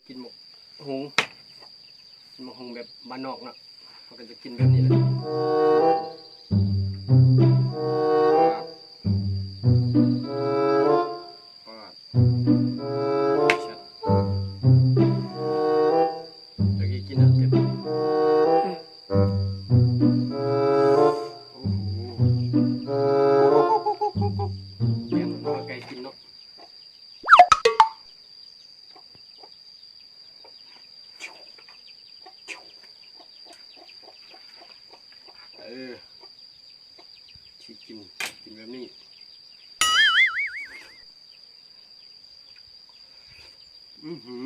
ກິນໝາກຫຸງ ກິນໝາກຫຸງແບບບ້ານນອກເນາະ ເຮົາກໍຈະກິນແບບນີ້ແຫຼະ. ປາດ ແຊບ ແລ້ວກໍກິນອັນເຕັມ ໂອ້ໂຫ ແມ່ນເນາະ ໃກ້ກິນເນາະ. ເອີ ຊິກິນ ກິນແບບນີ້ ອືຫື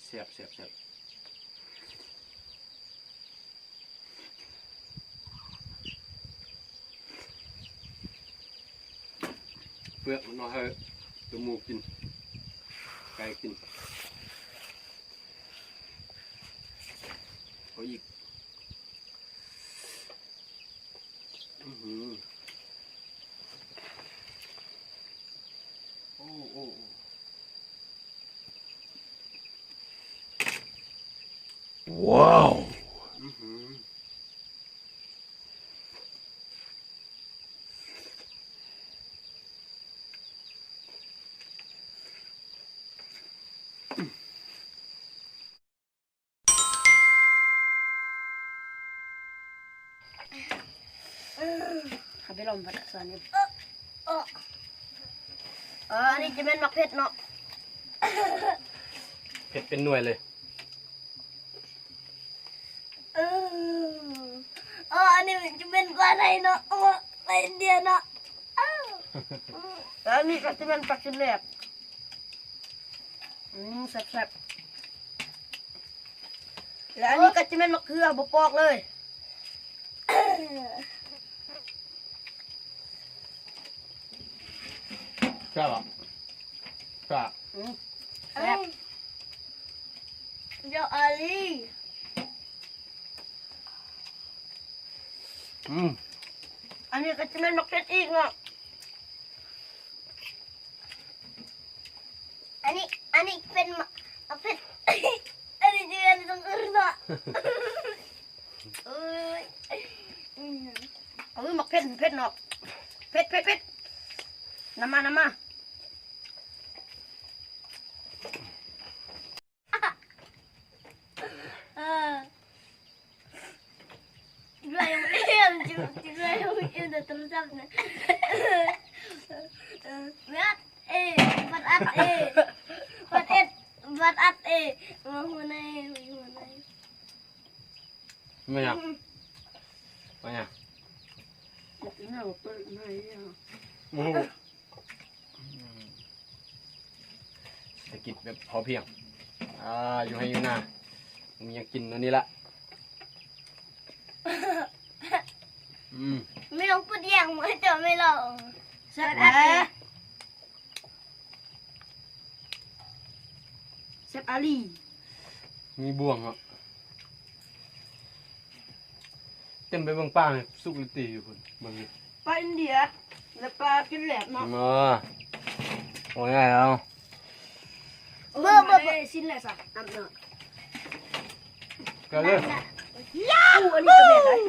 ແຊບ ແຊບ ແຊບ. ເປືອກມັນເນາະ ໃຫ້ຕົວໝູກິນ ໄກ່ກິນ ເອົາອີກ ອືຫື ໂອ້ ໂອ້ ໂອ້. ວ້າວ ອືຫື ເຮົາໄປລອງພັດສອນຢູ່ ເອີ ເອີ ອັນນີ້ຈະແມ່ນໝາກເຜັດເນາະ ເຜັດເປັນໜ່ວຍເລີຍ ເອີ ເອີ ອັນນີ້ຈະແມ່ນປາໄທເນາະ ເອີ ປາອິນເດຍເນາະ ເອີ ແລ້ວອັນນີ້ກໍຈະແມ່ນປາກິນແລບ ອືມ ແຊບໆ ແລ້ວອັນນີ້ກໍຈະແມ່ນໝາກເຂືອ ບໍ່ປອກເລີຍ ແຊບບໍ່? ແຊບ ອືມ ແຊບ ເຈົ້າອາລີ ອືມ ອັນນີ້ກໍຈະແມ່ນໝາກເຜັດອີກເນາະ. ອັນນີ້ ອັນນີ້ເປັນໝາກ ໝາກເຜັດ ອັນນີ້ຈະເປັນຕົງອື່ນເນາະ ເອີຍ ອືມ ເອີຍ ໝາກເຜັດ ເຜັດເນາະ ເຜັດ ເຜັດ ເຜັດ ນຳມາ ນຳມາ. ເອີ ດ້ວຍເອັມ ຈະ ຈະດ້ວຍເອັມ ໂທລະສັບນະ ເອີ ບັດອັດເອ ບັດເອັດ ບັດອັດເອ ຫົວໃນ ຫົວໃນ ແມ່ນຫຍັງ? ແມ່ນຫຍັງ? ໂອ້ໂຫ. ອືມ ເສດຖະກິດແບບພໍພຽງ ອ່າ ຢູ່ໄຮ່ຢູ່ນາ ມີຫຍັງກິນອັນນີ້ລະ ອືມ ແມ່ນຫຍັງ? ແຊບແທ້ ແຊບອີ່ຫຼີ ມີບ່ວງເນາະ. ເຕັມໄປເບິ່ງປານີ້ ສຸກອີ່ຫຼີຕິຢູ່ພຸ້ນ ເບິ່ງຢູ່ ປາອິນເດຍ ແລະ ປາກິນແລບເນາະ ເອີ ໂອ້ຍ ເອົາ ເບິ່ງ ເບິ່ງ ເບິ່ງ ຊິ້ນແຫຼະຊະ ນຳເນາະ ກໍເລີຍ ໂອ້ ອັນນີ້ກໍແມ່ນໄດ໋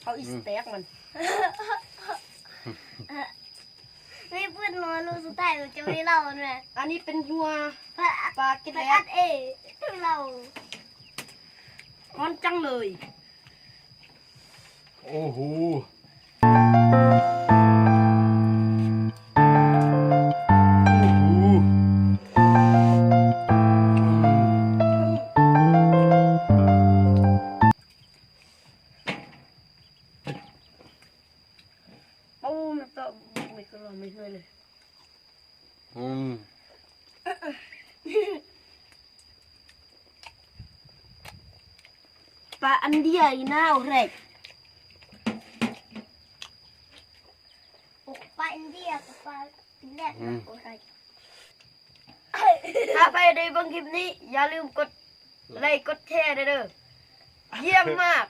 ເອົາອີສແຕັກມັນ ອືມ ມີປືນເນາະ ລູກສຸດທ້າຍເຮົາຈະໄດ້ເລົ່າແມ່ນ ອັນນີ້ເປັນຫົວປາກິນແລບ ເອີ ເລົ່າ ຮ້ອນຈັງເລີຍ ໂອ້ໂຫ ໂອ້ໂຫ ໂອ້ ມັນເຕາະ ບໍ່ມີກະຫຼອມເລີຍ ອືມ ປາອັນເດຍອີ່ໜ້າໂອເຣກ ໂອ້ ປາອິນເດຍກັບປາກິນແລບ ອືມ ໂອເຣກ ຖ້າໃຜໄດ້ເບິ່ງຄລິບນີ້ ຢ່າລືມກົດໄລກ໌ ກົດແຊເດີ ຢ້ຽມມາກ.